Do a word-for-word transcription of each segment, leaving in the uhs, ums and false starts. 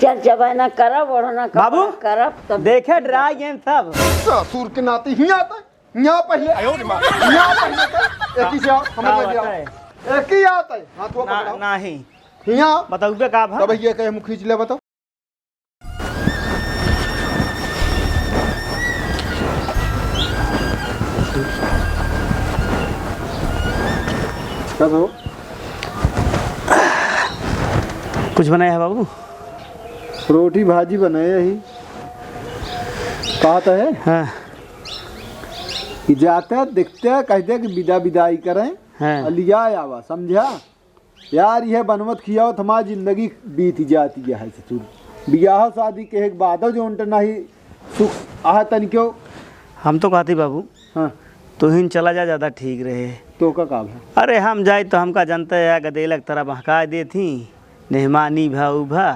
चल, चबाना करब, ओढ़ना कपड़ा बाबू, करब, तब देखे, डरा गए सब। ससुर के नाती हियाँ आता, हियाँ पहिले, हियाँ पहिले तो, एकी से आओ, हमरे का लगे आओ। बात है? एकी आता है, हाथ वो ना, पकड़ाओ। नहीं। हियाँ। बताओ बे का भा? तब ये कहे मुँह खींच ले, बताओ। का हो? कुछ बनाया है बाबू? रोटी भाजी बनाया ही। कहा तो है? हाँ। कि जाते देखते कह दे कि विदा विदाई करें। हाँ। और लिया आवा, समझा? यार, यह बनवत खियावत हमार जिंदगी बीत जाती है ससुर। बियाह शादी के एक बादो जो उनटे नाही सुख आह तनिको। हम तो कहती बाबू, हाँ। तुहिन चला जा, ज्यादा ठीक रहे। तो का काम है? अरे, हम जाई तो हमका जनता या गदेलक तरह बहका देती, मेहमानी भा उ भा,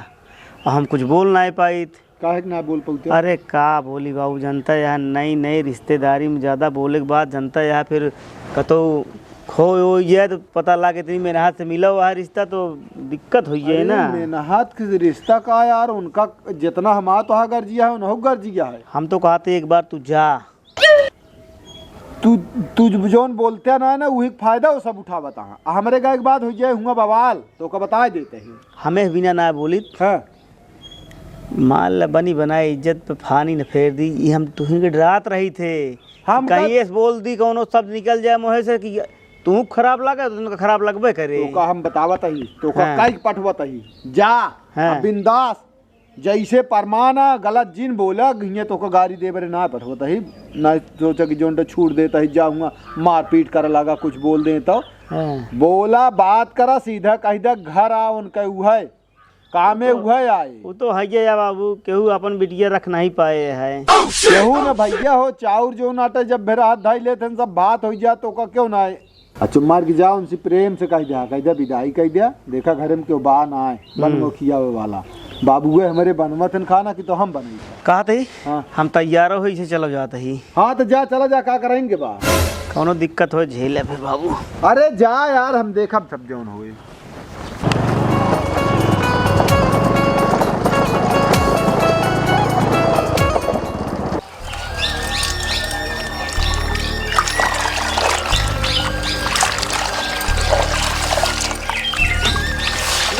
और हम कुछ बोल नाहीं पाइत। काहे के ना बोल पउते? अरे का बोली बाबू, जनता यहाँ नई नई रिश्तेदारी में ज्यादा बोले के बाद जनता यहाँ फिर कतौ खो हो जाए तो पता लागे इतनी मेहनत से मिला हुआ है रिश्ता तो दिक्कत हो जाए अरे ना। मेहनत के रिश्ता का यार, उनका जितना हमारा तो हाँ गर्जिया है, उन्हों गर्जिया है। हम तो कहते एक बार तू जा। तू, तू जौन बोलते ना, ना वही फायदा वो सब उठावत हैं। हमरे गाय के बात हो जाए हुआ बवाल तो का बता देते हैं। हमें बिना ना बोलित। हाँ। मान ल बनी बनाए इज्जत पे पानी न फेर दी, ई हम तुही के डरात रही थे। हम कहीं का ऐस बोल दी, कौनो शब्द निकल जाए मुँहे से कि तू खराब लगे, तो उनका खराब लगबे करे। तो का हम बतावत ही, तो का हाँ। काई पठवत ही, जा, हाँ। अब बिंदास, जैसे परमाना गलत जिन बोला, हियाँ तो का गाड़ी दे बरे ना पठवत ही, ना सोचा कि जोन तो छूट देता ही, जाऊँगा मारपीट करे लगा, कुछ बोल दे तो। हाँ। बोला, बात करा, सीधा कह दे, घर आ उनके उहे। कामे उ तो, उहे आए। उ तो हइये या बाबू, केहू अपन बिटिया रख नहीं पाए है। केहू न भइया हो, चाउर जौन आटे जब भेरा हाथ धाई लेत हन, सब भात होइ जात, ओका क्यों ना आए? अच्छा, मार के जा, उनसे प्रेम से कह दिया, कह दिया, "विदाई कह दिया, देखा घरे में क्यों बा ना आए, बन हम्म। में खियावे वाला। बाबुए हमरे बनवत हन खाना कि तो हम बनई।" कहत ही, हाँ। हम तैयार हो, इसे चलो जात ही। हाँ, तो जा, चला जा, का कराइन के बा? कौनो दिक्कत हो, झेले फिर बाबू। अरे जा यार, हम देखब सब जौन होए।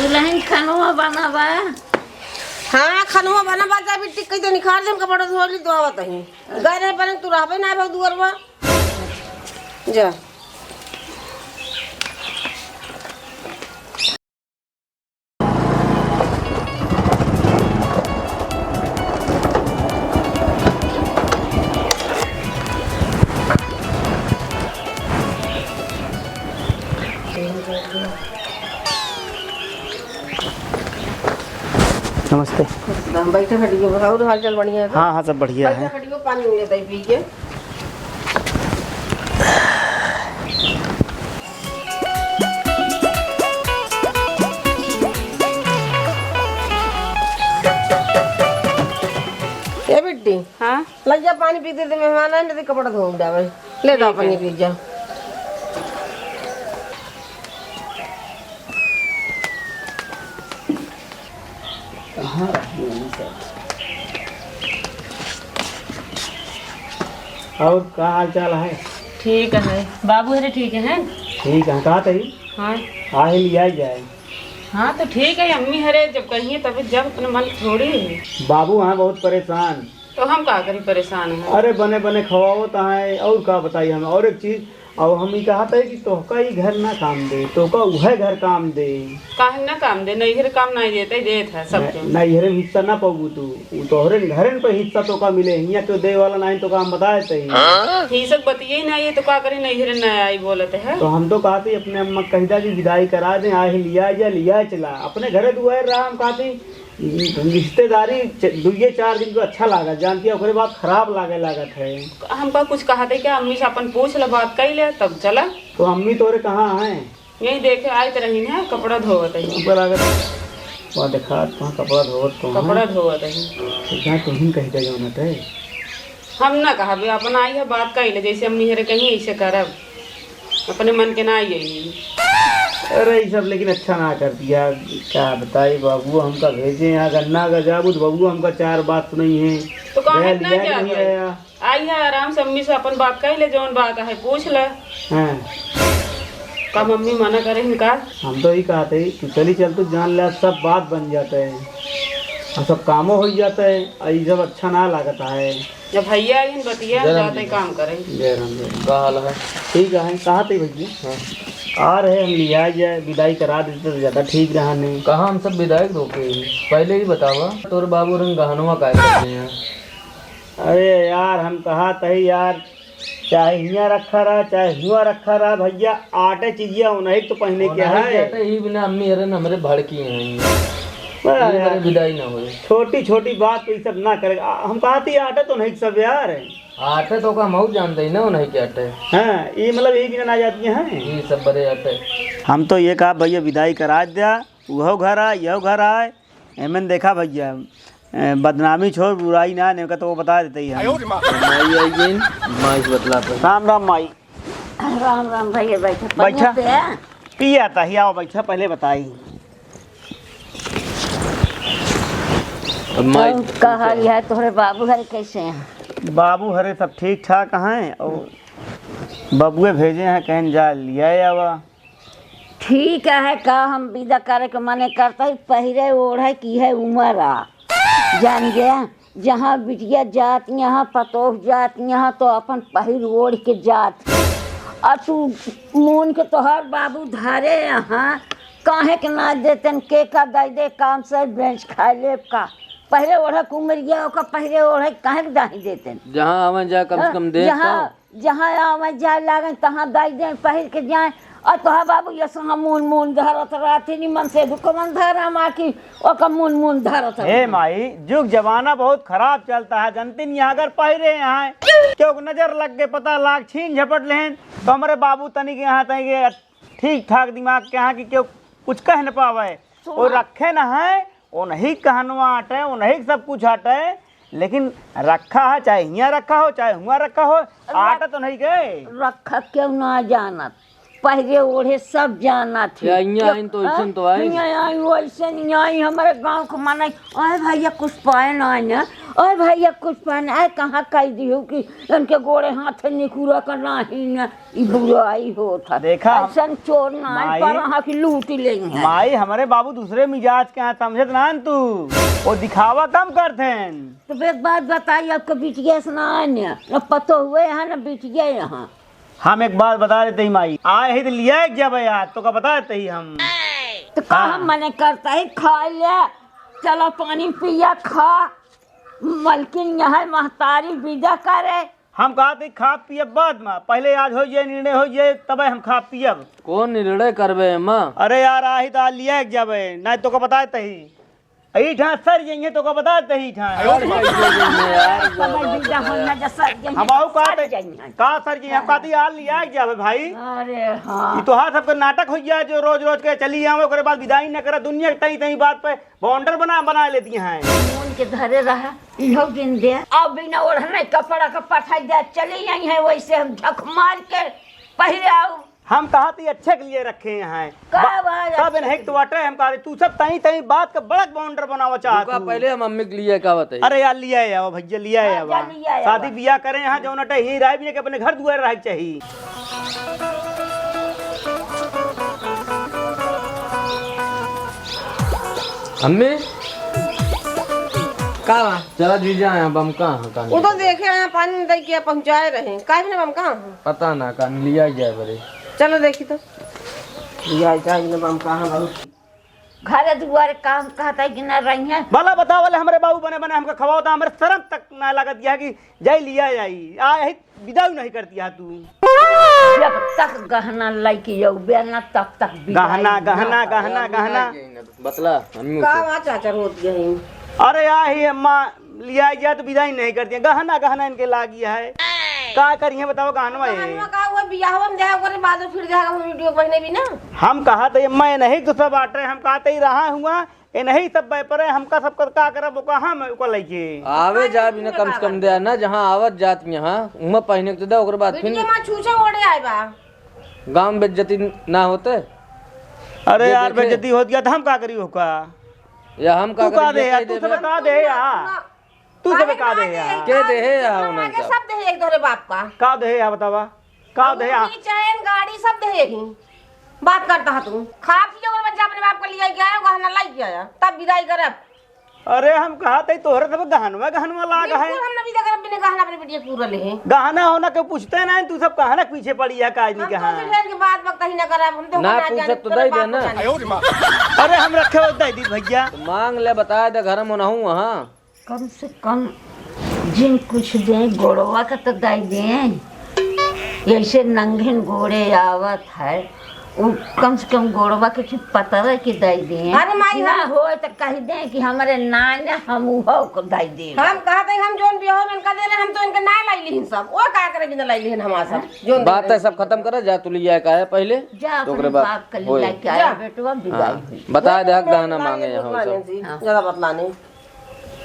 दुल्हन, खनवा बना बा? हाँ, खनवा बना बा, जा बिट्टी कह दे, निकाल दे, हम कपड़ा धो ली, धोवत ही। गए रहे बने, तू रहबे ना भाई दुअरवा। जा। नमस्ते। बैठे खटियो, और हाल चाल बढ़िया है? हाँ, हाँ, सब बढ़िया है। बैठे खटियो, पानी मिले दे पी के। ए बिट्टी, हाँ? लग जा पानी पी दे, दे मेहमान आए, नहीं तो कपड़ा धो डावे। ले दो ठीक पानी है। पी जा। कहाँ रख दिया मैंने सब? और का हाल चाल है? ठीक है। बाबू हरे ठीक है? ठीक है, कहा तही? हाँ। आहे लिया जाए। हाँ, तो ठीक है, अम्मी हरे जब कहिए तब जब अपने मन थोड़ी है। बाबू हैं बहुत परेशान। तो हम का करी, परेशान हैं। अरे बने बने खवावत हैं, और का बताई हम। और एक चीज, अब हम ई कहत है कि तोहका ई घर ना काम दे, तोहका उहे घर काम दे। काहे ना काम दे? नैहर काम नहीं देते, देत है सब न-, के। नैहरे में हिस्सा ना पाबू तू, उ तोहरे घरन पे हिस्सा तोहका मिले, हियाँ केहू दे वाला नहीं, तोहका हम बताए थे ही। हाँ? ई सब बतिये ही नहीं है, तो का करी, नैहरे ना आई बोलत है। तो हम तो कहते अपने अम्मा कह दा कि विदाई करा दे, आहे लिया जा, लिया चला, अपने घरे दुआर रहा, हम कहते रिश्तेदारी च-, दुइये चार दिन को अच्छा लागत, जानती है, ओकरे बाद खराब लागे लागत है। हमका कुछ कहत है क्या? अम्मी से अपन पूछ ले, बात कर ले, तब चला। तो अम्मी तोरे कहाँ हैं? यही देखे आइत रही ना, कपड़ा धोवत है। ऊपर लागत, वहाँ देखा, वहाँ कपड़ा धोवत तो हैं। कपड़ा धोवत है। तो जहाँ तुम कह दे जौन है। हम ना कहबे, अपन आई है, बात कर ले, जैसे अम्मी हरे कहीं ऐसे करब। अपने मन के ना आई है। अरे, ई सब लेकिन अच्छा ना कर दिया। का बताई, बबुआ हमका भेजे यहाँ गन्ना का जाबू, तो बबुआ हमका चार बात सुनइहैं। तो काहे गया ना लिया कि जाबे? नहीं आया? आई है आराम से, अम्मी से अपन बात कह ले, जौन बात है पूछ ले। हाँ। का मम्मी मना करे हैं का? हम तो ई कहत ही, तू चली चल, तू जान ले, सब बात बन जात है और सब कामो होइ जात है, और ई सब अच्छा ना लागत है। जब भैया आई हैं, बतिया जय राम जाते जी। काम करे। जय राम, जय राम। का हाल है? ठीक है, कहाँ थे भैया? हाँ। आ रहे हम, लिया जाए, विदाई करा देते तो ज्यादा ठीक रहा नहीं। कहाँ हम सब विदाई रोके? पहले ही बतावा, तोर बाबू रंग गहनवा काहे करते हैं? अरे यार, हम कहत ही यार, चाहे हियाँ रखा रहा, चाहे हुआँ रखा रहा, भैया, आटे चीजिया उन्हीं तो पहने के उन्हीं है। के आटे ही बिना अम्मी अरे न हमरे भड़की हैं। अरे ये यार, बड़े विदाई ना होए। छोटी छोटी बात पे ई सब ना करे। आ, हम कहत ही आटे तो नहीं सब यार। आटे तो का मऊ जानते ही ना, उन्हीं के आटे। हाँ, ये मतलब यही बिना ना जाती हैं। ये सब बड़े आटे। हम तो ये कहा भैया विदाई करा द्या, उहो घर आए, यहो घर आए, एमन देखा भैया, ए, बदनामी छोड़, बुराई ना, नेका तो वो बता देते ही हम। माई आई गई, माई से बतलाते हैं। राम राम माई। राम राम भैया, बैठा। बैठा। पनिया पिया? पिया ताही, आओ बैठा, पहले बताई। अब माई और का हाल है, तोहरे बाबू हरे कैसे हैं? बाबू हरे सब ठीक ठाक हैं, और बबुए भेजे हैं, कहन जा लिया आवा। ठीक है, का हम विदा करे के मने करता ही, पहिरे ओढ़े की है उमर आ। जान गया, जहाँ बिटिया जात यहाँ, पतोह जात यहाँ, तो अपन पहिर ओढ़ के जात। आ तू मून के तोहार बाबू धारे यहाँ, काहे के ना देतन, के का दई दे, काम से बेंच खाए लेब का? पहिरे ओढ़े के उमरिया ओका पहिरे ओढ़े काहे के दाही देतन? जहाँ आवे जाए, कम से हाँ, कम दे जहाँ तो। जहाँ आवे जाए लागें, तहाँ दाई दें पहिर के जाएँ। और तोहार बाबू ये सहा मून मून धरत रहती, निमन से दुकमन धरा माँ की, ओकर मून मून धरत हे रहती। माई, जुग जमाना बहुत खराब चलता है, जनती नहीं अगर पहिरे हैं, क्यों नजर लग के पता लाग, छीन झपट लेन, तो हमरे बाबू तनी के यहाँ तनी के ठीक ठाक दिमाग के यहाँ कि क्यों कुछ कह न पावे। सुना। वो रखे न है, उन्हीं कहनवा आटे, उन्हीं सब कुछ आटे, लेकिन रखा है, चाहे हियाँ रखा हो, चाहे हुआँ रखा हो, रख-, आटा तो नहीं गए। रखा क्यों ना जानत, पहिरे ओढ़े सब जानत है। या हियाँ आइन तो हाँ? अइसन तो आइन। हियाँ आइन, वइसन हियाँ आइन, हमरे गाँव के माने, "ओए भैया, कुछ पाए ना आए ना, ओए भैया, कुछ पाए ना आए, कहाँ कह दियो कि इनके गोड़े हाथे निकुरा का नाही ना।" ई बुराई होत है। देखा हम अइसन चोर ना आए माई, पर अहाँ की लूट लेंगे। माई, हमरे बाबू दूसरे मिजाज के हैं, समझत ना हन तू। वो दिखावा कम करत हैं। तो एक बात बताई, आपको बिटिया से ना आने, न पतो हुए हैं, न बिटिया यहाँ। हम एक बात बता देते ही माई, आए ही तो लिया एक जब यार, तो का बता देते ही हम। तो का हाँ। हम मने करता ही, खा ले, चला पानी पिया, खा, मलकिन यहाँ महतारी विदा करे। हम कहत ही खा पियब बाद में, पहिले आज होइ जाए, निर्णय होइ जाए, तबे हम खा पियब। कौन निर्णय करबे एमा? अरे यार, आही तो आ लिया एक जाबे, नहीं तो का बताए तही। अही ठाँ सर जाइए तो का बताए तही ठाँ। अरे कैसे जाइए यार, तबे विदा होइहैं, जे सर जाइहैं, हम आऊ का सर ते-, जाइहैं। का सर जाइए, हम कहती आ लिया एक जाबे भाई। अरे हाँ। ई तोहार सबके नाटक होइ जाए, जो रोज रोज के चली आवे, ओकरे बाद विदाई न करे, दुनिया के तई तई बात पे बॉन्डर बना, बना लेती हैं। मून के धरे रहा, इहो दिन दे। अब बिना ओढ़ने कपड़ा का पठाई दे, चली आई हैं, वैसे हम झक मार के पहिले आऊ। हम कहा थी अच्छे के लिए रखे हैं। का बा-, बात सब अच्छे इन्हें के तो लिए? बाटे, हम कहा रहे, तू सब तई, तई बात का बड़क बॉन्डर बनावा चाहत रुका, हूँ। पहिले हम मम्मी के लिए का बताई। अरे यार, लिया है, आओ भैया, लिया है, हाँ, आओ। जा लिया है, शादी आओ। बियाह करे यहाँ, जौन अटे ही रहे भी नहीं कि अपने घर दुआर रहे के चाहिए। अम्मी, का बा? चला जीजा, यहाँ बम का है, का वो तो नहीं? देखे हैं, पानी दे के पहुँचाए रहे। काहे ने बम का है? पता ना, का लिया जाए बरे। चलो देखी तो। लिया जाए ने बम का है, बहुत। घर दुआर काम कहता है कि ना रही है। भला बतावल हमरे बाबू बने बने हमका खवाओ था, हमरे शर्म तक ना लगत यह कि जाई लिया जाई। आ, यही विदा नहीं करती है तू। जब तक गहना लइके अउबे ना, तब तक विदा गहना, नहीं। गहना, गहना, गहना। बतला, हम का बात चाचा रोत गए? अरे, आ ही अम्मा, लिया गया तो विदा ही नहीं करती है। गहना, गहना इनके लागी है। का करिए बताओ, गहनवा है। गहनवा का हुआ, बियाहवा में जाए, ओकरे बाद फिर जाएगा, हम वीडियो बहने भी ना। हम कहा तो अम्मा, ये नहीं तो सब बाटे, हम कहा तो ही रहा हुआ, ये नहीं सब व्यापार है, हमका सब का करब, ओका हम ओका लइके। आवे जा बिना कम से कम दे ना, जहाँ आवत जात यहाँ, उमा पहने के तो दे, ओकरे बाद फिर बिटिया माँ छूछे ओढ़े आए बा। गाँव में बेइज्जती ना होते। अरे ये यार, देखे। बेइज्जती होत गया तो हम का करी होका? या हम का तू का करी, दे ये यार, कह तू देबे। सब का दे यार। तू सब का दे यार। के दे है यार उन्हें का? सब दे है एक तोहरे बाप का। का दे है यार, बतावा? का दे यार? अंगूठी, चैन, गाड़ी सब दे है ही। बात करता है तू। खाब की जगह बच्चा अपने बाप का लिया गया है, गहना लाई गया है, तब विदाई करब। अरे हम कहा थे तोहरे सब गहनवा, गहनवा लाग है। बिल्कुल हम ना विदा करब बिना गहना अपने बेटिया पूरा ले है। गहना होना के पूछते नहीं, तू सब कहना के पीछे पड़ी है, काज नहीं हम कहा। तो से ढेर के बात बक कहीं ना करब, हम तो ना ना पूछत जाने तो तोरे दे बाप देना। को जाने। अरे हम रखे हो दे दी भैया। तो मांग ले, बता दे घर में ना हूँ वहाँ। कम से कम जिन कुछ दें, गोड़वा का तो दे दें। ऐसे नंगेन गोड़े आवत है, उ कम से कम गोड़वा के कुछ पतरे के दे दें। अरे माई, ना हम होए तो कह दें कि हमरे नान है, हम उहो को दे दें। हम कहत है, हम जोन बियाह में इनका दे रहे, हम तो इनके ना लाई लिहिन सब। वो का करे बिना लाई लिहिन हमार सब? जोन बात दे है, सब खत्म कर, जा तू लिया का है पहले, जा तो ओकरे अपने बाद बाप के होए। लिया के आए, जा। बेटवा, हाँ, विदाई हुई। बता दे, हक गहना मांगे यहाँ माने सब। जी, हाँ। ज्यादा बतलाने।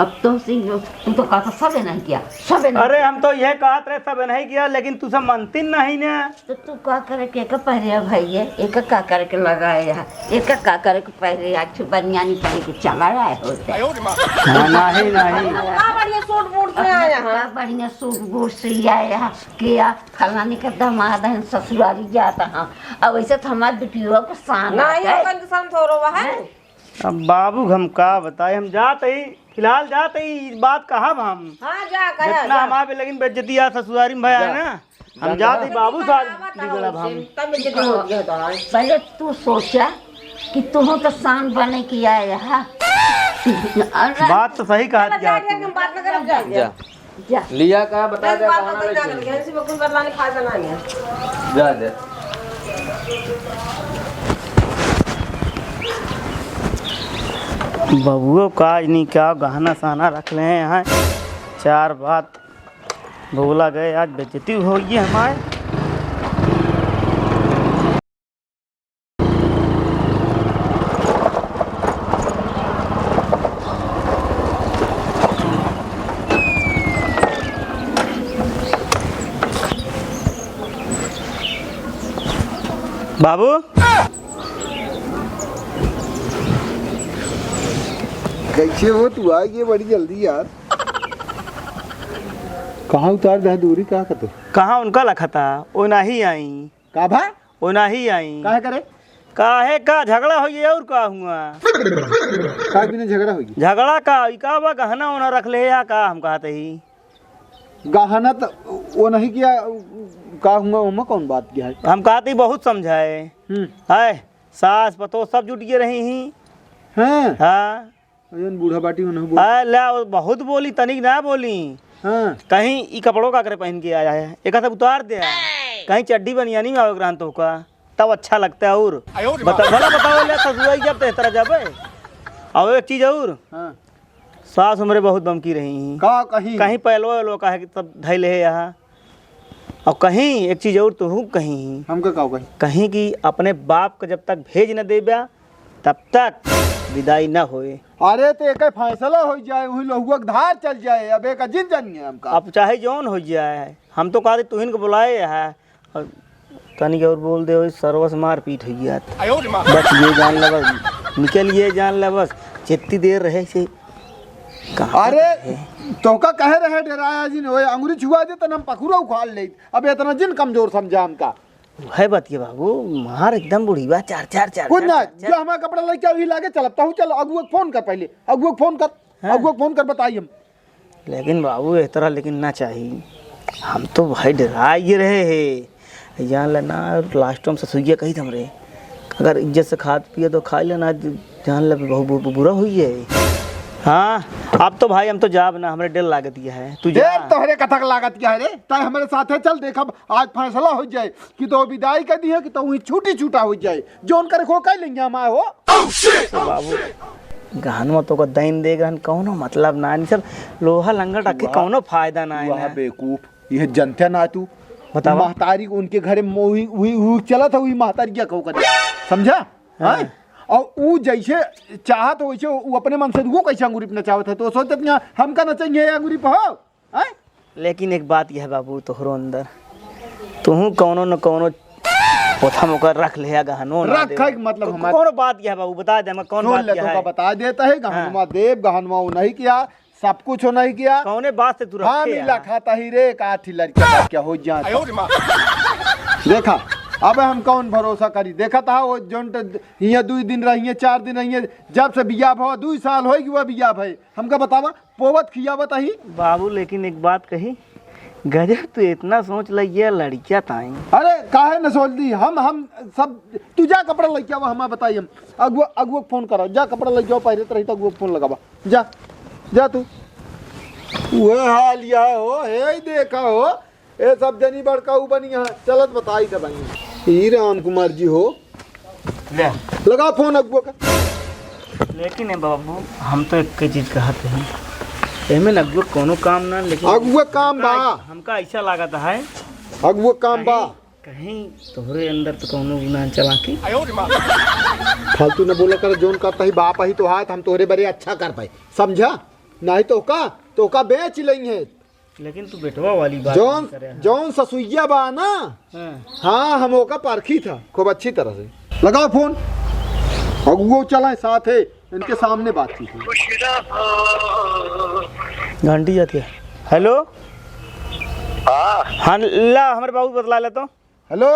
अब तुमसे जो, तू तो कहता सब नहीं किया, सब नहीं अरे, किया। हम तो यह कहत रहे सब नहीं किया, लेकिन तू सब मानती नहीं ना। तो तू का करे के, एक पहरे भाई है, एक का करे के लगाए है, एक का करे के पहरे अच्छे बनियानी पहन के चला आए होते। हाँ, नहीं, नहीं। का बढ़िया सूट बूट से आया है। का बढ़िया सूट बूट से आया है, कि या फलानी का दामाद है, ससुरारी जाता है। अब वैसे तो हमारे बिटियों को शान नहीं, आता है। अपन के शान थोड़ो बा है। हैं? अब बाबू हम का बताई, हम जात ही, फिलहाल जात ही, ई बात कहब हम। हाँ, जा, कहा, जितना जा। हमारे पे लेकिन बेइज्जती आ ससुरारी में भया है जा। ना, हम जा, जात ही जा। बाबू साथ बिगड़ब हम। तब बेइज्जती हो गया तो है। पहले तू सोचा कि तुम तो शान बने की आए यहाँ। और बात तो सही कहा चलो, जा, जा, हम बात ना करब, जा। जा। जा। लिया का बता दे, बात कहाँ तो रखी? जान गया, इसी में कुछ बदलाने फायदा नहीं है। जा दे। बबुओ का आज नहीं क्या गहना सहना रख ले हैं यहाँ। चार बात बोला गए, आज बेइज्जती होइगी हमारे। बाबू। कैसे हो तू? आ गए बड़ी जल्दी यार। कहाँ उतार दे दूरी का कतो? कहाँ उनका लखता? ओ नाही आई। का भा? ओ नाही आई। काहे करे? काहे का झगड़ा होइए और का हुआ? का बिना झगड़ा होइए? झगड़ा का, ई का बा, गहना ओना रख ले या का, हम कहत ही। गहना त ओ नहीं किया, का हुआ, ओमा कौन बात किया है? हम कहत ही बहुत समझाए। हम्म। है, सास पतोह सब जुटिए रही ही। हाँ। हाँ। अजन बूढ़ा बाटी उन्हें बोल। आ, ला, वो बहुत बोली, तनिक ना बोली। हाँ। कहीं ई कपड़ों का करे पहन के आया है, एक हाथ उतार दे। कहीं चड्डी बनियानी में आवे ग्रहण तो का, तब अच्छा लगता है। और आयो रे बता, बाप। भला बताओ, ले ससुराई जब तो इस तरह जाबे। और एक चीज और, हाँ। सास हमरे बहुत बमकी रही हैं। का कहीं? कहीं पैलवा वैलवा का है कि तब धैले है यहाँ। और कहीं एक चीज और तो हूँ कहीं। हमका का कहीं? कहीं कि अपने बाप का जब तक भेज न देब्या, तब तक विदाई न होए। अरे, तो एक फैसला हो जाए, वही लहुआ के धार चल जाए, अब एक जिन जानिए हमका। अब चाहे जौन हो जाए, हम तो कहते तुहिन को बुलाए है, और तनिक और बोल दे, वही सरवस मारपीट हो गया। आयो रे माँ। बस ये जान ले बस, निकल ये जान ले बस, जितनी देर रहे से कहाँ अरे, तक रहे? तोका कहे रहे डराया जिन, ओए अंगुरी छुआ दे, तन हम पखुरा उखाड़ ले। अब इतना जिन कमजोर समझा हमका। है बतिया बाबू, मार एकदम बुढ़ी बा, चार, चार, चार, कुछ चार, ना, चार, चार। जो हमारा कपड़ा लेके अभी लागे चलब, तहू चल, अगुआ के फोन कर पहले, अगुआ के फोन कर, हाँ। अगुआ के फोन कर बताई हम। लेकिन बाबू, एह तरह लेकिन ना चाही। हम तो भाई डराइए रहे हे, जान ले ना, लास्ट में ससुइया कही हमरे, अगर इज्जत से खात पिए तो खा लेना, जान ले बहुत बु-, बु-, बुरा हुई है। हाँ, अब तो भाई हम तो जाब ना, हमरे डर लागत गया है, तू जा। देर तोहरे कथक लागत गया है रे, तय हमरे साथे चल, देखब आज फैसला हो जाए कि तो विदाई कर दी है कि तो वही छूटी छूटा हो जाए, जौन करे खो कर लेंगे हम आए हो। बाबू, गहनवा तो का दैन दे गहन, कौनो मतलब ना, नहीं सब लोहा लंगट रखे, वाह। कौनो फायदा ना है वाह ना। बेवकूफ, यह जनते ना तू। बतावा। महतारी को उनके घरे में वही, वही, वही चलत है, वही महतारी क्या कहो करे, समझा? हाँ। हैं? और ऊ जैसे चाहत हो वैसे ऊ अपने मन से वो कैसे अंगूरी पे नचावत है, तो सोचत ना हमका नचेंगे अंगूरी पे हो, हैं? लेकिन एक बात यह बाबू, तोहरो अंदर तुहू कौनो न कौनो पोथा में ओकर रख ले गहनो ना रख देवा। है कि मतलब तो हमार कौन बात क्या है बाबू, बता दे, हम कौन सुन बात ले, क्या तो है? का बता देता है, गहनवा हाँ। देव, गहनवा वो नहीं किया, सब कुछ वो नहीं किया। कौने बात से तू हाँ, रखे मिला है? खाता ही रे, का थी लड़का का क्या हो जाता। आयो रे माँ। देखा, अब हम कौन भरोसा करी? देखा था वो जोन ट-, हियाँ दुई दिन रहिए, चार दिन रहिए, जब से बियाह भवा, दुई साल होई कि वह बियाह भई। हमका बतावा, पोवत खियावत अही। बाबू, लेकिन एक बात कही, गजब तू इतना सोच लगिया लड़किया ताई। अरे, काहे न सोच ली? हम, हम सब, तू जा कपड़ा लइके आवा, हमार बताई हम। अगुआ, अगुआ के फोन करा, जा कपड़ा लइके आवा, पहिरे त रही त अगुआ के फोन लगावा। जा, जा तू। उहे हाल यह हो, हे ही देखा हो, ए सब जनी बड़का ऊ बनी है, चलत बताई त बनी। ई राम कुमार जी हो, ले। लगा फोन अगुआ का। लेकिन ए बाबू, हम तो एक चीज कहत हैं, एमे न अगुआ कोनो काम ना, लेकिन अगुआ काम बा। हमका, हमका ऐसा लागत है, अगुआ काम बा। कहीं, कहीं तोहरे अंदर तो कोनो ना चला की। फालतू न बोला कर, जोन कहता ही बाप ही तो हाथ, हम तोहरे बरे अच्छा कर पाए, समझा? नहीं तो का, तो का बेच लेंगे। लेकिन तू बेटवा वाली बात जौन, नहीं करे है। जौन ससुइया बा ना, हाँ। हाँ, हम ओका परखी था खूब अच्छी तरह से। लगाओ फोन। अगुओ चला है साथ है, इनके सामने बातचीत है। घंटी जाती है। हेलो। हाँ। हाँ, ला, हमारे बाबू बतला ले तो। हेलो।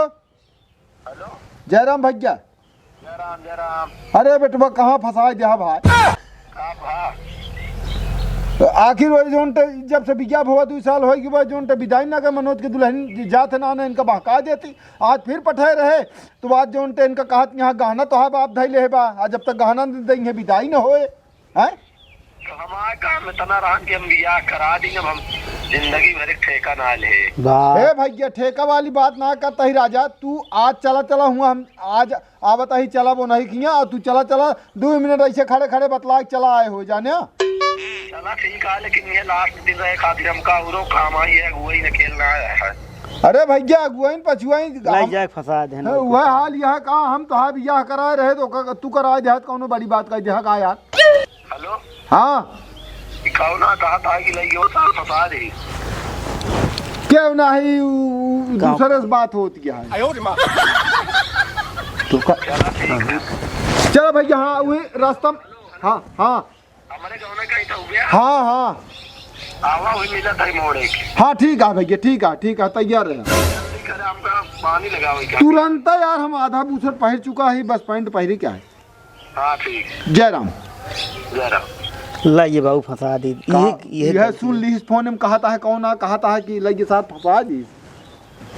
हेलो। जयराम भैया। जयराम, जयराम। अरे बेटवा, कहाँ फंसाए दिया भाई? का भा? तो आखिर वही जोन टे, जब से बिया भवा दुई साल होई कि वह जोन टे विदाई ना के मनोज के दुल्हन जात ना, ना इनका बहका देती। आज फिर पठाए रहे, तो आज जोन टे इनका कहत यहाँ गहना तो है बाप धई ले बा, आज जब तक गहना न देंगे विदाई न होए। हैं? तो हमार काम इतना रहन कि हम बियाह करा दी, अब हम जिंदगी भर एक ठेका ना ले। वाह। ए भैया, ठेका वाली बात ना करता ही राजा, तू आज चला, चला हुआ, हम आज आवत ही चला वो नहीं किया, और तू चला, चला, दो मिनट ऐसे खड़े, खड़े बतला के चला आए हो जाने। चला ठीक है, लेकिन ये लास्ट दिन रहे खातिर हमका औरो काम आई है, वही न खेलना आया है। अरे भैया, अगुआइन पछुआइन लाई हम जाए फंसा दे हाँ, वह हाल यह का, हम तो हाँ बियाह कराए रहे तो का, तू कराए देहत, कौनो बड़ी बात कह देहा का यार? हेलो। हाँ। ई कौना कहत है कि लइयो साल फंसा दे। क्यों नहीं, उ, उ, का? दूसरे से बात होती है। आयो रे माँ। तो का? चला ठीक है। चलो भैया, हाँ, वही रास्ता में, हाँ, हाँ। हमारे गाँव में कहीं तो हो गया। हाँ, हाँ। आवा, वही मिला था मोड़ एक। हाँ, ठीक है भैया, ठीक है, ठीक है, तैयार रहे। जल्दी करे, हमका पानी लगावे का। तुरंत यार, हम आधा बूसर पहिर चुका है, बस पैंट पहिरे क्या है। हाँ, ठीक। जय राम। जय राम। ला ये बाबू फंसा दी। का? ये, ये यह गलती सुन है। ली, इस फोन में कहता है कौन आ, कहता है कि लगे साथ फंसा दी।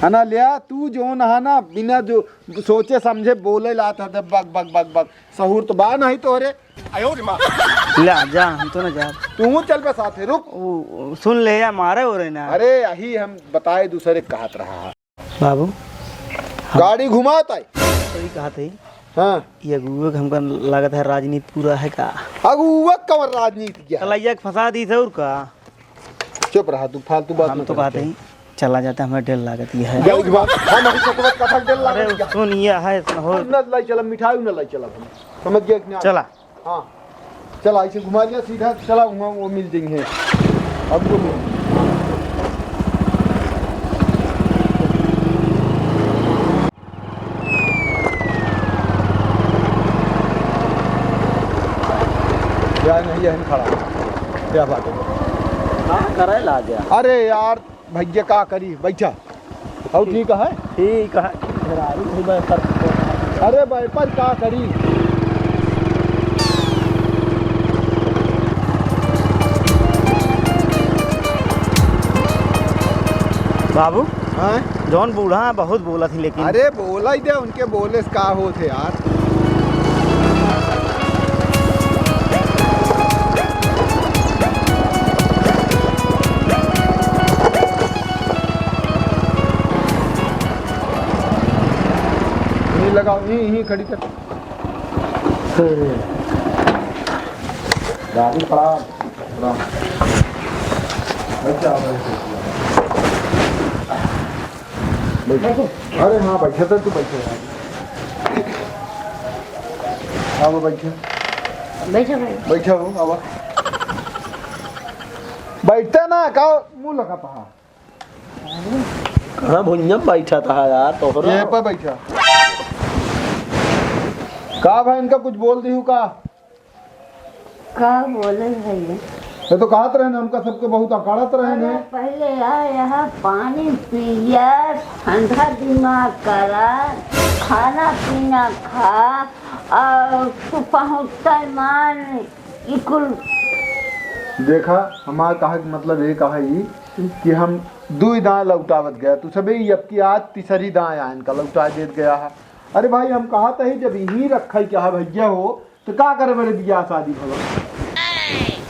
है ना, लिया तू जो ना है ना, बिना जो सोचे समझे बोले लात है, बक, बक, बक, बक। सहूर तो बा नहीं तोरे। आयो रे माँ। ला जा, हम तो ना जा। तू चल बे साथे, रुक। उ, उ, सुन ले या, मारे हो रहे ना। अरे, यही हम बताए दूसरे कहत रहा है। बाबू, हम गाड़ी घुमात आई। तो ये कहत है, हाँ। ये अगुए के हमका लागत है राजनीति पूरा है का? अगुआ कवन राजनीति क्या है? कलैया के फंसा दी थे और का? चुप रहा तू, फालतू बात हम मत तो कर। कहते ही चला जाता, हमें डर लागत ये है। गलत बात, हम अभी चकवत कथक डर अरे लागत क्या? सुन, ये है, हो। न लाई चला, मिठाई न लाई चला, समझ गया कि नहीं? चला। हाँ, चला, ऐसे घुमा लिया सीधा, चला, वहाँ वो मिल जाएंगे, अब वो मिल या नहीं, यहीं खड़ा, क्या बात है? हाँ, करे ला गया। अरे यार, भैया का करी, बैठा। और ठीक है? ठीक है, घरारू भी मैं कर अरे भाई, पर का करी? बाबू, हाँ? जौन बूढ़ा है, बहुत बोला थी, लेकिन अरे, बोला ही दे, उनके बोले से का होत है यार। यहीं लगाओ, यहीं, यहीं खड़ी कर। गाड़ी खड़ा, खड़ा। अच्छा, बैठ। अरे हाँ, बैठे थे, तू बैठे यार। अब बैठे। बैठे भाई। बैठे हो, अब। बैठते ना, का मुंह लगा पहा। हाँ, भुइयां बैठा था यार, तोहरा। ये पे बैठा। का भाई, इनका कुछ बोल दिहू का? का बोले भैया? ये तो कहत रहे न, हमका सबके बहुत अकाड़त रहे न। अरे पहले आ यहाँ पानी पिया, ठंडा दिमाग करा, खाना पीना खा, और तू पहुँचता मान ई कुल। देखा, हमार कहा के मतलब ये कहा ई कि हम दुई दाएँ लौटावत गया, तू सबे ई अब की आज तीसरी दाएँ आयन का लौटा देत गया है। अरे भाई, हम कहत ही जब यहीं रखा ही क्या है भैया हो, तो का करे बड़े बियाह शादी भवा?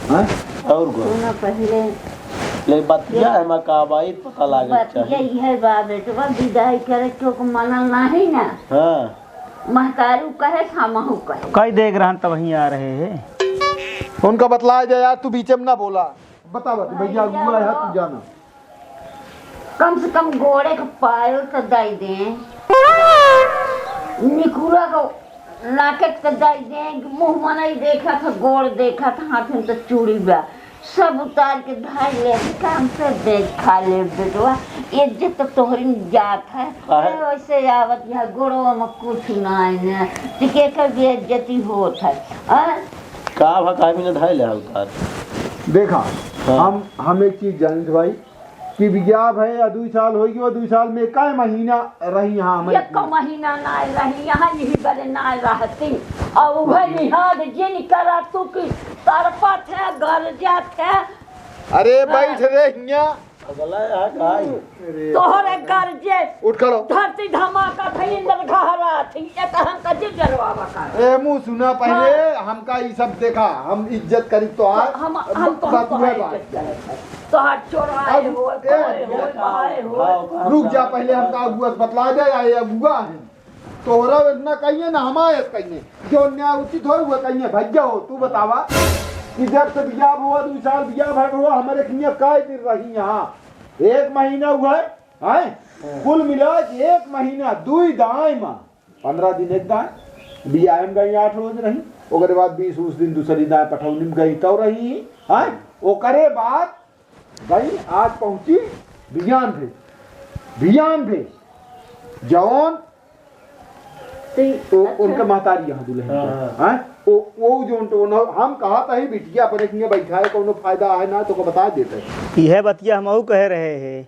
हाँ? और को? सुना पहले। ले बतिया है, मैं का बाई पता लागे बतिया चाहिए। यह बा बेटवा, विदाई करे क्यों को मना नहीं ना। हाँ। महतारू कहे, हमहू कहे। कई देख रहन तब वहीं आ रहे हैं। उनका बतलाए दे यार, तू बीच में ना बोला। बतावा, तू भैया अगुआ है, तू जाना। कम से कम गोड़े के पायल तो दे दे। निकुरा को लाकेट के दे दे, मुँह मनई देखा था, गोड़ देखा था, हाथ में तो चूड़ी बा। सब उतार के धार ले, काम से देख खा ले बेटवा। इज्जत तो तोहरी में जात है। काहे? अरे वैसे आवत यहाँ गोड़वा में कुछ ना है, तो के कर बेइज्जती होत है। हाँ? का भा, काहे बिना धार ले उतार? देखा, हाँ। हम, हम एक चीज जानित भाई, कि बियाह भए या दुई साल होई गयो, दुई साल में कै महीना रही यहाँ हमरे एक महीना ना रही यहाँ, यही बरे ना रहती। और वह निहाद जिन करा तू की तरफा थे, घर जा थे। अरे हाँ। बैठ रे हियाँ। अगला यहाँ का आई? अरे। तोहरे घर जे उठ खड़ो। धरती धमाका भई, इंद्र घहरा थी, ये तो हमका जे जलवा बका। ए मुँह सुना पहले, हाँ। हमका ई सब देखा, हम इज्जत करी तो आज हम, हम तो, हम बात तो हुआ है बात। इज्जत करे। तोहार चोराए अब, हो, ए, तोरे हो, ए, बाए हो। हाँ, रुक जा, पहले हमका अगुआ से बतला दे, या ये अगुआ है। तोहरा इतना कहिए ना, हमारे कहिए। जो न्याय उचित हो, वो कहिए। भैया हो, तू बतावा कि जब से बियाह हुआ, दो साल बियाह भर हुआ, हमारे किए कै दिन रही यहाँ? एक महीना हुआ है, हैं? कुल मिला के एक महीना, दुई दाई मा, पन्द्रह दिन एक दाई, बियाह में गई आठ रोज रही, ओकरे बाद बीस उस दिन दूसरी दाई पठौनी में गई, तौ रही, हैं? ओकरे बाद गई, आज पहुँची बियान भे, बियान भे, जौन तो ओ, अच्छा। उनके महतारी यहाँ दुल्हन हाँ, के। हाँ। हैं? ओ, ओ जौन तो न, हम कहा था ही बिटिया अपने किए बैठा है, कोनो फायदा है ना, तो को बता देते हैं। यह बतिया हमहू कहे रहे हैं।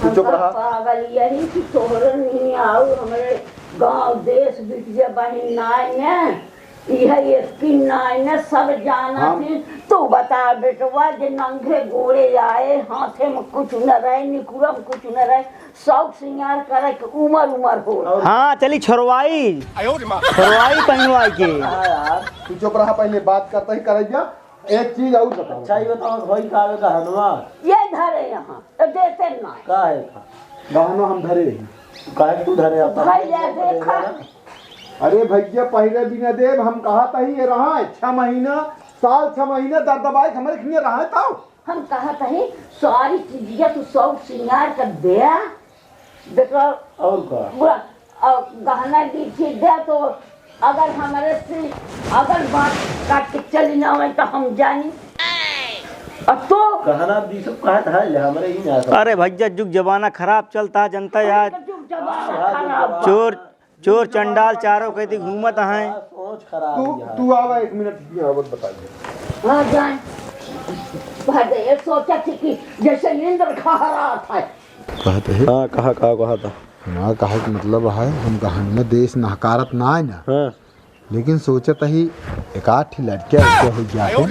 तू चुप रहा। पागल यही कि तोहरे नहीं आऊ, हमरे गाँव देश बिटिया बहिन नाई ने। इहे एक की नाई ने सब जाना हम थी। तू बता बेटवा, जे नंगे गोड़े आए, हाथे में कुछ न रहे, निकुरा में कुछ न रहे, शौक सिंगार करे के उमर उमर हो। हाँ, चली छोरवाई। छोरवाई पहिनवाई के। हाँ यार, तू चुप रहा, पहले बात करता ही करे जा। एक चीज और बताओ। अच्छा, ये बताओ, भाई का आवे गहनवा? ये धरे यहाँ, तो देते ना। का है था? गहनवा हम धरे ही। काहे तू धरे अपन? भाई, ये देखा। अरे भैया, पहले बिना देव हम कहा था ही ये रहा है, छह महीना, साल छह महीना दर दबाए के हमरे खिए रहा है, ताऊ। हम कहा था ही, सारी चीजिया तू शौक सिंगार कर दे, देखो, और का? बुरा, और गहना भी ठीक दे, तो अगर हमरे से, अगर बात काट के चली ना आवे, तो हम जानी। अब तो गहना भी सब कहा था, ले हमरे ही ना था। अरे भैया, जुग जमाना खराब चलता है, जनता यार। जुग जमाना हाँ, खराब। चोर चोर चंडाल चारों कहीं घूमत हैं। सोच खराब तू, है। तू आवा एक मिनट, ये आवत बता दे। हाँ, जान। भाई, ये सोचा थी कि जैसे इंद्र खहरात है। कहत है। हाँ, कहा, कहा, कहा था। हाँ, कहा कि मतलब है, हम गहनवा देश नहकारत ना है ना। हाँ। लेकिन सोचत ही, एक आध ठे लड़के, लड़के हो जाते।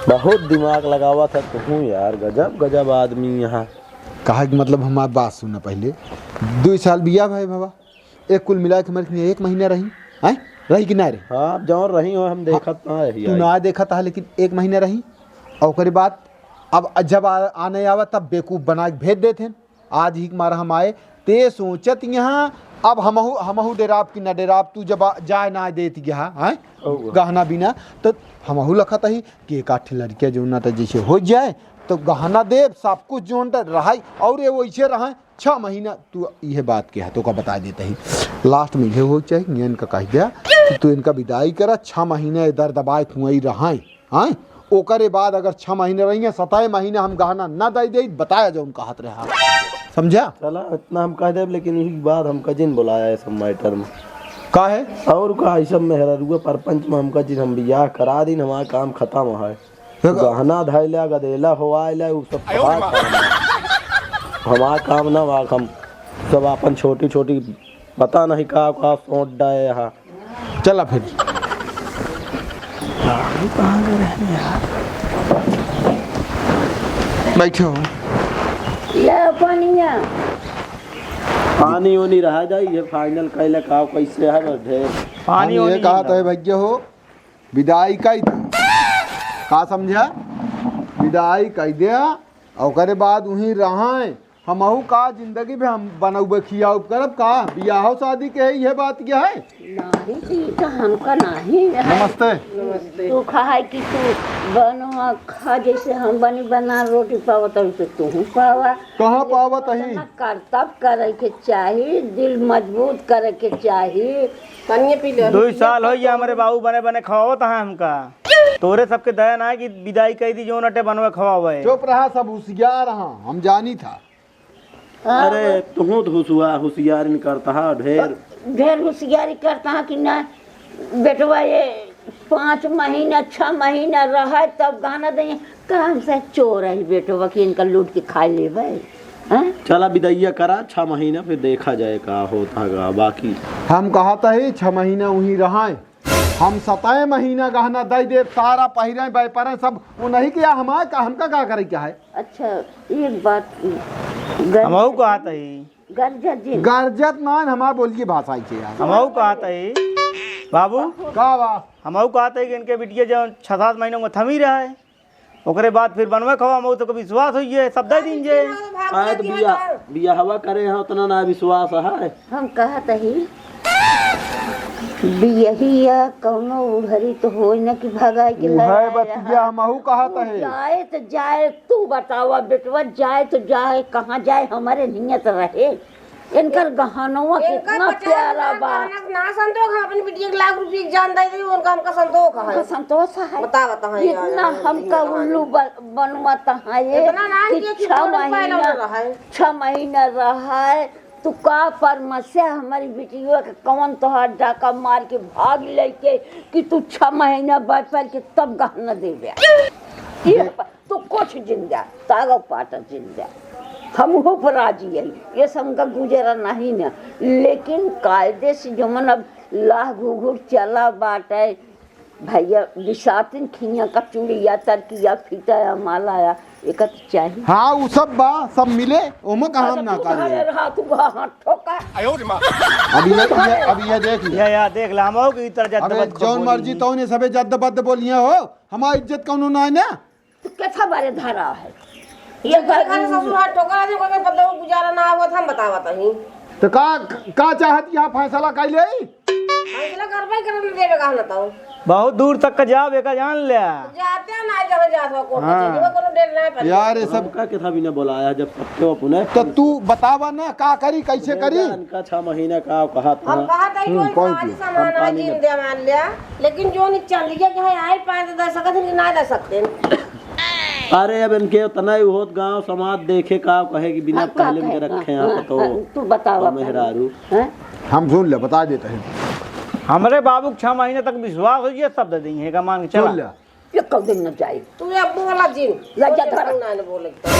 बहुत दिमाग लगावा था तू यार, गजब, गजब आदमी यहाँ। कहा कि मतलब हमार बात सुना पहले। दुई साल बियाह भए बाबा, एक कुल मिला के हमरे एक महीना रही, हैं? रही कि ना रही? हाँ, जौन रही हो, हम देखत ना रही तू आई। ना देखत हा, लेकिन एक महीना रही। और ओकरे बाद अब जब आ-, आने आवा, तब बेवकूफ बना के भेज देत हैं। आज ही के मारा हम आए, ते सोचत यहाँ, अब हमहू, हमहू डेराब कि ना डेराब, तू जब आ-, जाए ना देत गया, हैं? ओहो। गहना बिना, तो हमहू लखत ही कि एक आठ लड़किया जो ना तो जैसे हो जाए, तो गहना देब, सब कुछ जो ना तो रहाई, और ये वैसे रहाई। छह महीना तू इहे बात के है, तो का बता देते ही। लास्ट में इहे हो चाहे, ये इनका कह गया कि तू इनका विदाई करा, छह महीना इधर दबाए खुआई रहाई, हाँ? ओकरे बाद अगर छह महीना रही है, सताए महीना हम गहना ना दे दे, बताया जो उनका हाथ रहा। समझा? चला, इतना हम कह देब, लेकिन यही बात हमका जिन बुलाया है सब मैटर में। का है? और का, ई सब मेहररुआ परपंच में हमका जिन हम बियाह करा दिन, हमार काम खतम है। देखो। गहना धइला, गदेला होआइला, उ सब कहाँ काम है? हमार काम ना बा, हम सब आपन छोटी छोटी पता नहीं का का सोच डाए हा। चला फिर। बाबू कहाँ गए रहने यार? बैठे हो। ले पनिया। पानी ओनी रहा जाई, ये final कैले का कैसे है, बस ढेर। पानी हम ये ओनी कहत है भैया हो, विदाई कइ दे। का समझा? विदाई कइ दे, और ओकरे बाद उहीं रहैं। हमहू का जिंदगी में हम बनौबे खियाउब करब का? बियाहो शादी के है, इहे बात क्या है? नाहीं, ई तो हमका नाहीं है। नमस्ते। दुख है कि तू बनवा खा, जैसे हम बनी बना रोटी पावत, वैसे तू पावा। कहाँ पावत ही? इतना करतब करे के चाही, दिल मजबूत करे के चाही। पानिए पी ले। दुई साल होइ गया हमरे बाबू बने बने खवावत हैं हमका। तोरे सबके दया ना है कि विदाई कइ दी, जौन अटे बनवे खवावे। चुप रहा, सब होशियार रहा, हम जानी था। हाँ। अरे, तुहूँ तो होशिया-, होशियारी करता है ढेर। ढेर होशियारी करता है कि ना, बेटवा ये पाँच महीना, छह महीना रहे तब गहना देइहैं। काम से चोर है बेटवा कि इनका लूट के खा लेबे। हाँ? चला विदैया करा, छह महीना फिर देखा जाए का होता है का बाकी। हम कहत ही छह महीना उहीं रहैं, हम सतै महीना गहना दइ देब, सारा पहिरैं, व्यापार सब उन्हीं के, हमार का, हमका का करे के है? अच्छा, एक बात, गर-, हमहू कहत ही। गरजत जिन। गरजत ना, हमार बोलिए भाषा ही के यार। हमहू कहत ही, बाबू। का बा? हमहू कहत ही कि इनके बिटिया जो छह सात महीना में थमी रहा है, ओकरे बाद फिर बनवे खवा, हमहू तो विश्वास होइए, सब दइ दीन जे। आज बिया-, बियाहवा करे हैं, उतना ना विश्वास है। हम कहत ही, बियहिया कौनो उघरी तो होई न कि भगाई के उहे लड़ाई बतिया रहा। हमहू कहत तू ही। जाए तो जाए, तू बतावा बेटवा, जाए तो जाए, कहाँ जाए, हमरे नियत रहे। इनकर गहनवा इनका कितना पचास हजार प्यारा बा। गहना ना संतोष, हम अपनी बिटिया के लाख रुपये के जान दे दी, उनका हमका संतोष है। हमका संतोष है। बता, बता, हाँ, इतना यार, हमका यार, उल्लू ब-, बनवत है ये इतना ना कि कि छह कौन उपाय महीना, ना रहा है। छह महीना रहा है, तू का परमस्या हमारी बिटिया के कौन तोहार डाका मार के भाग लेके कि तू छह महीना बैठ के तब गहना देबे। ये देख, प-, तू कुछ जिन जा, तागव पाटा जिन जा, हमहू पर राजी है, ये से हमका गुजारा नहीं ना, लेकिन कायदे से जमन अब लाह घुघुर चला बाटे, भैया बिसातिन खिया का चूड़िया, तरकिया, फीता या माला या, एकर तो चाही। हाँ, उ सब बा, सब मिले, ओमे कहाँ हम अच्छा, ना तू करे। घरे रहा, तू वहाँ ठोका। अब ये, ये, अब ये देख ले। या, या, देख ले, हम हो कि इतर जद्द अबे, बद्द जौन बोली मर्जी नहीं। तौने सबे जद्द बद्द बोलिए हो, हमार इज्जत कौनो ना है ना। तू कैसा बारे धरा है? ये ये घर घर ससुर हाथ ठोकर आदमी कोई के पतोह गुजारा ना आवत, हम बतावत हई। तो का, का चाहत यहाँ फैसला कर ले? फैसला करबे करन देवे का ना तो। बहुत दूर तक का जाओ, एका जान ले। जाते ना जहाँ जात हो कोर्ट हाँ। कचहरी में कोनो डेट ना पड़े। यार, ये सब हमका के था भी ना बोलाया जब सबके अपने। तो तू बतावा ना का करी, कैसे करी? इनका छह महीना का कहा था। हम कहा था कि हम्म, कोई कौन सामान चीज? हम पानी जिन में दे मान लिया, लेकिन जो नहीं चल लिया कि हाँ, आई पाए तो दे सकत हैं कि ना दे सकते हैं। अरे, अब इनके उतना ही होत, गांव समाज देखे का कहे कि बिना हाँ, का पहले में कहे? रखे हाँ, आप हाँ, तो हाँ, तू बताओ, और बताओ। मेहरारू। हाँ? हम सुन ले, बता देते हैं। हमरे बाबू के छह महीने तक विश्वास हो, ये सब दे देंगे, का मान के सुन चला। ले। ये कब दिन न जाए। तू ये बोला जिन। लज्जा धर। ना बोले तो।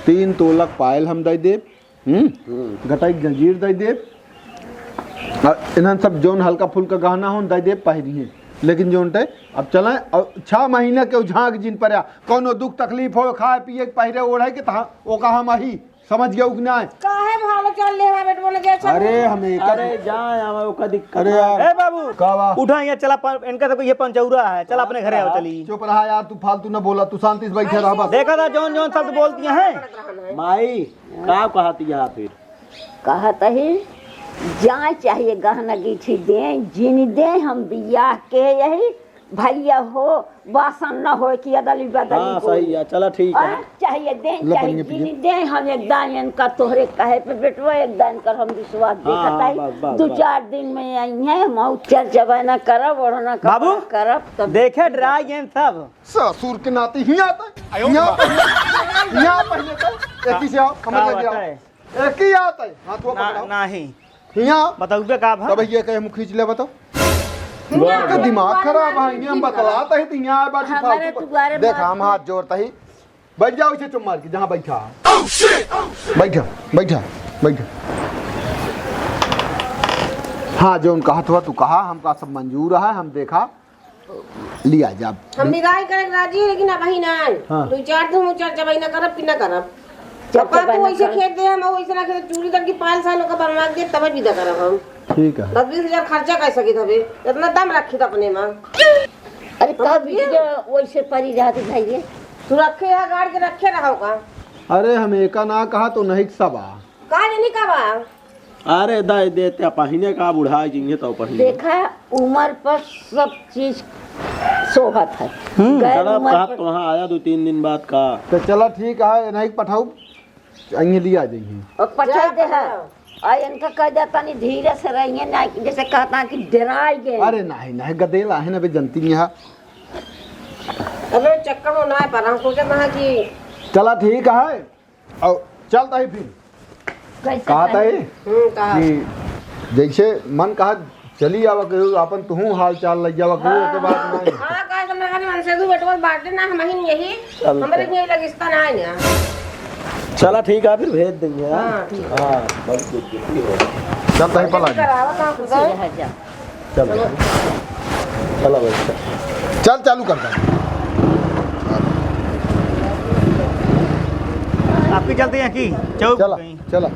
तीन तोलक पायल हम दे देब। हम्म? हम्म। गटाई जंजीर दे देब। आ, इन्हन सब जौन हल्का फुल्का गहना होन दे देब, पहिरिहे। लेकिन जौन ते अब चलें, और छह महीना के झांक जिन पड़ा, कौनो दुख तकलीफ हो, खाए पिए के, पहिरे ओढ़े के, तहाँ ओका हम अही, समझ गयो कि नाय? काहे भालो चल ले हमारे बेटवा ने के अच्छा अरे, हमें एक अरे, जाए, हमें ओका दिक्कत अरे ना। यार। ए बाबू, का बा? उठा यहाँ चला, प-, इनका सबको ये पंचौरा है, चला अपने घरे आओ, हाँ। चली। चुप रहा यार, तू फालतू ना बोला, तू शांति से बैठे रह बस। देखा था जौन जौन शब्द बोलती हैं। माई, का कहत यहाँ फिर? कहत ही, जाए चाहिए गहना गीठी दे, जिन दे, हम बियाह के यही भैया हो, वासन न होए कि अदली बदली हाँ, होए। सही है, चला ठीक है। हाँ, चाहिए दे, लो, चाहिए पनिया जिन पिए। दे, हम एक दायन का तोहरे कहे पे बेटवा, एक दायन कर हम विश्वास हाँ, देखत हाँ, आई। बस, बस, दो बस। चार दिन में आई हैं, हम और चर्चा बना करब, ओढ़ना कपड़ा बाबू, करब, तब देखे डरा गए सब। ससुर के नाती हियाँ आता है, आयो हियाँ माँ। पहले, हियाँ पहले तो, एक ही से आओ, हमारे का लगे आओ। बात है? एक ही आता है, हाथ वो ना, पकड़ाओ। नहीं। हियाँ। बताउबे का भा? तब ये कहे मुँह खींच ले बताओ। हियाँ। इनका दिमाग खराब है, ये हम बतलात ही तो हियाँ आए बाटी हमारे फालतू। दुआरे देखा, मार हम हाथ जोड़ता ही। बैठ जाओ इसे चुप मार के, जहाँ बैठा है। बैठा, बैठा, बैठा। हाँ, जौन कहत हुआ तू कहा, हमका सब मंजूर है, हम देखा लिया जाब। हम विदाई करे के राजी है, लेकिन अबही नाहीं। हाँ। दो चार दिन में चर्चा भाई ना करब कि ना करब। चर्चा अब का तू भाई ना वैसे करब। खेत दे, हम वैसे ना खेत, चूड़ी तक की पाँच साल ओकर बनवा के तब विदा करब हम। ठीक है। दस बीस हजार खर्चा कर सकित हबे, इतना दम रखित अपने में। अरे, तो कब रखिए। बीच के वैसे परी रहत भाई रे? तू रखे है, गाड़ के रखे रहो का? अरे, हम एका ना कहा तो नहीं सबा। का जनी का बा? अरे दाई देते पहिने का बुढ़ा जिंगे तो पहिने। देखा, उम्र पर सब चीज सोहत है। हम्म। गैर तड़प उम्र कहा पर तो वहाँ आया दो तीन दिन बाद का। तो चला ठीक है, नहीं पठाऊ, अइहे लिया जाइए। और पठाई जा दे है। पठाओ। और इनका कह दे तनी धीरे से रहिए ना, जैसे कहता कि डराई गए। अरे नहीं, नहीं, गदेला है ना, बे जनती नहीं है। अबे चक्कर में ना पड़ा, हम सोचत ना कि चला ठीक है। और चलता ही फिर। कैसे कहता है? हम्म, कहा। कि जैसे मन कहा चली आवा करो, अपन तुहूँ हाल चाल लग जावा करो, हाँ। एके बात नहीं। हाँ, कहा तुमने कहा मन से तू बेटवा बाटे ना, हम ही यही, चलता। हमारे यही लगिस्ता ना है ना। चला ठीक है, फिर भेज देंगे, हाँ? हाँ, ठीक। हाँ, बहुत good, good, good। चलता ही पला जी। करावा कहाँ खुश है? रह जा। चल। चलो भाई, चल। चल, चालू कर दे। आपकी चलती है कि चौक चला, कहीं? चला।